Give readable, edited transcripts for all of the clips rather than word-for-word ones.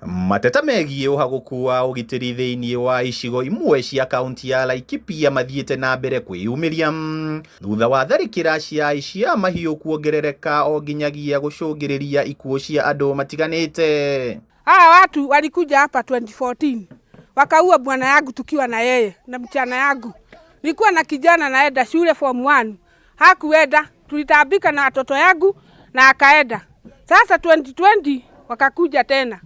Mateta megiĩ ũhagũku wa ũgitĩri thĩinĩ wa icigo imwe cia kaunti ya Laikipia mathiĩte na mbere kwĩyumĩria thutha wa tharĩkĩra cia aici a mahiũ kuongerereka o nginyagia gũcũngĩrĩria ikuũ cia andũ matiganĩte. Hawa watu walikuja hapa 2014, wakaua bwana yangu tukiwa na yeye na mchana yangu. Nilikuwa na kijana naenda shule form 1, hakuenda, tulitaabika na watoto yangu na akaenda. Sasa 2020 wakakuja tena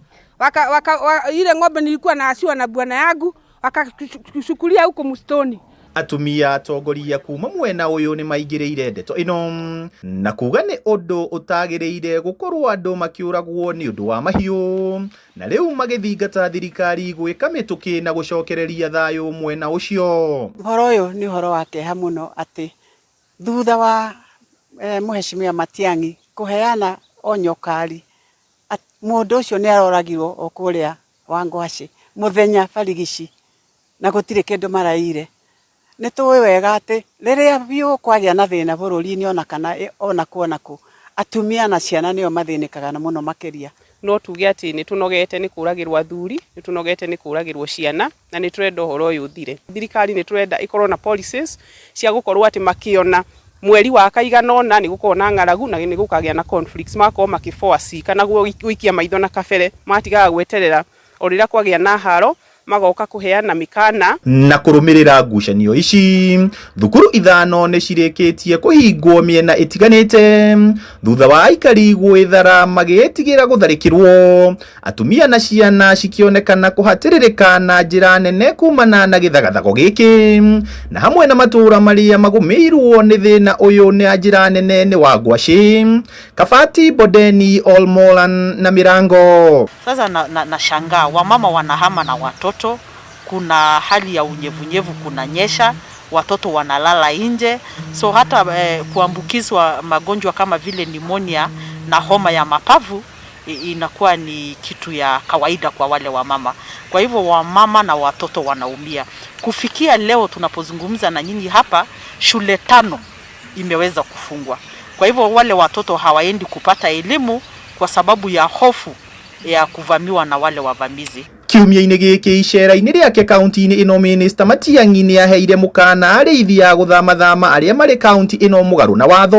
ile ng'ombe nilikuwa naashiwa na bwana yangu, wakachukulia huko msitoni. Atumia atongoria kuma mwena ũyũ nĩ maingĩrĩire ndeto ĩno na kuga nĩ ũndũ ũtagĩrĩire gũkorwo andũ makĩũragwo nĩ ũndũ wa mahiũ, na rĩu magĩthingata thirikari gwĩka mĩtũkĩ na gũcokereria thayũ mwena ũcio. Ũhoro ũyũ nĩ ũhoro wa kĩeha mũno atĩ thutha wa Mheshimiwa Matiang'i kũheana onyo kari, mũndũ ũcio nĩ aroragirwo o kũrĩa Wangwacĩ mũthenya barigici na gũtirĩ kĩndũ maraire. Nĩ tũĩ wega atĩ rĩrĩa biũ kwagĩa na thĩna bũrũri-inĩ ona kana ona kũ ona kũ, atumia na ciana nĩo mathĩnĩkaga mũno makĩria. No tuge atĩ nĩ tũnogete nĩ kũragĩrwo athuri, nĩ tũnogete nĩ kũragĩrwo ciana, na nĩ tũrenda ũhoro ũyũ ũthire. Thirikari nĩ tũrenda ĩkorwo na policies cia gũkorwo atĩ makĩona mweri wa kaigana ũna nĩ gũkorwo na ng'aragu na nĩ gũkagĩa na conflicts, magakorwo makĩ foresee kana gũikia maitho na kabere, magatigaga gweterera o rĩrĩa kwagĩa na haro magoka kũheana mĩkana. Na kũrũmĩrĩra ngucanio ici, thukuru 5 nĩ cirĩkĩtie kũhingwo mĩena ĩtiganĩte thutha wa aikari gwĩthara magĩĩtigĩra gũtharĩkĩrwo, atumia na ciana cikĩonekana kũhatĩrĩrĩka na njĩra nene kumana na gĩthagathago gĩkĩ, na hamwe na matũũra marĩa magũmĩirwo nĩ thĩna ũyũ na njĩra nene nĩ Wangwacĩ, Kabati, Bondeni, Olmoran na Mĩrango. Sasa na wamama wanahama na watoto, kuna hali ya unyevunyevu, kunanyesha, watoto wanalala nje, so hata kuambukizwa magonjwa kama vile pneumonia na homa ya mapafu inakuwa ni kitu ya kawaida kwa wale wamama. Kwa hivyo wamama na watoto wanaumia. Kufikia leo tunapozungumza na nyinyi hapa, shule 5 imeweza kufungwa. Kwa hivyo wale watoto hawaendi kupata elimu kwa sababu ya hofu ya kuvamiwa na wale wavamizi. Kiumia-inĩ gĩkĩ icera-inĩ rĩake kaunti-inĩ ĩno, Minista Matiang'i nĩ aheire mũkana arĩithi a gũthamathama arĩa marĩ kaunti ĩno mũgarũ na watho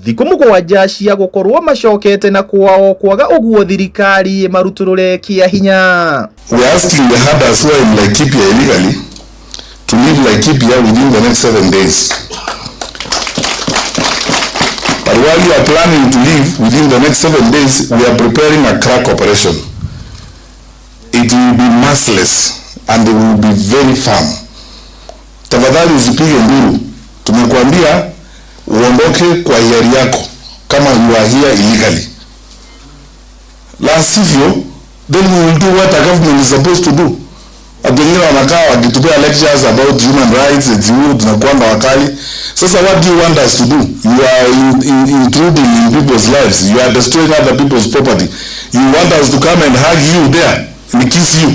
thikũ 7 cia gũkorwo macokete na kwao, kwaga ũguo thirikari ĩmarutũrũre kĩa hinya. We are asking the herders who are in Laikipia illegally to leave Laikipia within the next 7 days. But while you are planning to leave within the next 7 days, we are preparing a crack operation. It will be merciless and it will be very firm. Tafadhali usipige nduru. Tumekuambia uondoke kwa hiari yako kama you are here illegally. La sivyo, then we will do what a government is supposed to do. Watu wengine wanakaa wakitupea lectures about human rights, eti huyu tunakuanga wakali. Sasa what do you want us to do? You are intruding in people's lives. You are destroying other people's property. You want us to come and hug you there and kiss you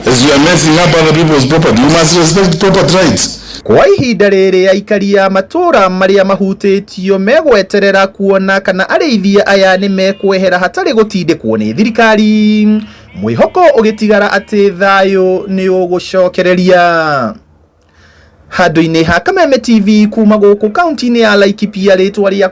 as you are messing up other people's property. You must respect property rights. Kwa ihinda rĩrĩ aikari a matũũra marĩa mahutĩtio megweterera kuona kana arĩithia aya nĩ mekwehera hatarĩ gũtindĩkwo nĩ thirikari, mwĩhoko ũgĩtigara atĩ thayũ nĩ ũgũcokereria. Handũ-inĩ ha Kameme TV kuma gũkũ kaunti-inĩ ya Laikipia, rĩtwa rĩa